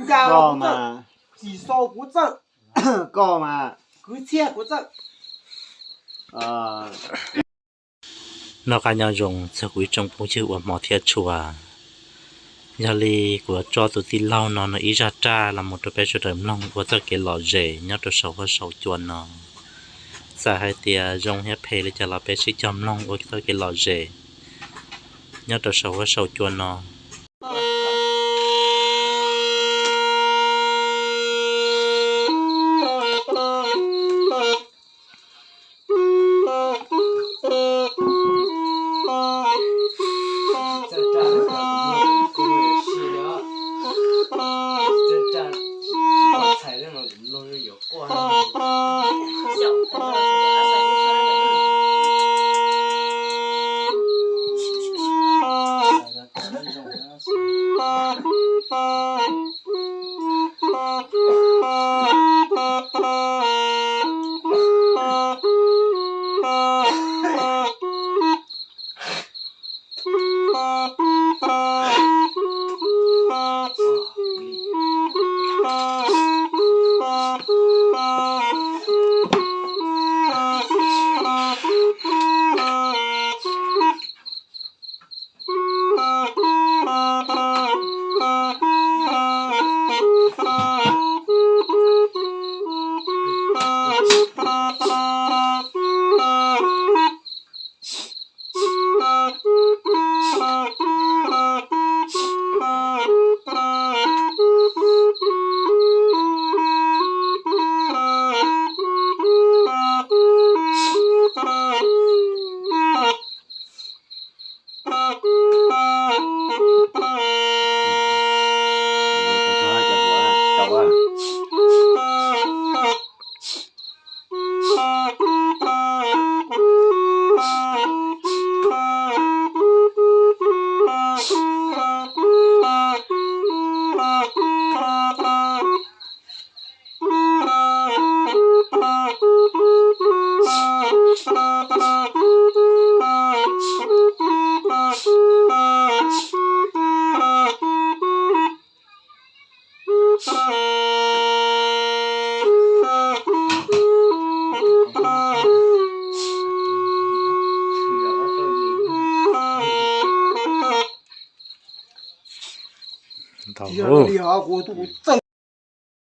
Koj mas, tsis sau kuv txawj. Koj mas, kwv txhiaj kuv txawj. Noj qab nyob zoo txog kuv ib tsoom phooj ywg ua hmov thiab tshua. Yog li kuv yuav tso tus tij laug no nws ib zaj raj los mus rau peb sawv daws mloog ua txoj kev lom zem nyob rau saum huab saum cua no. Txawm hais tias zoo thiab phem li cas los peb sib cog mloog ua txoj kev lom zem nyob rau saum huab saum cua no.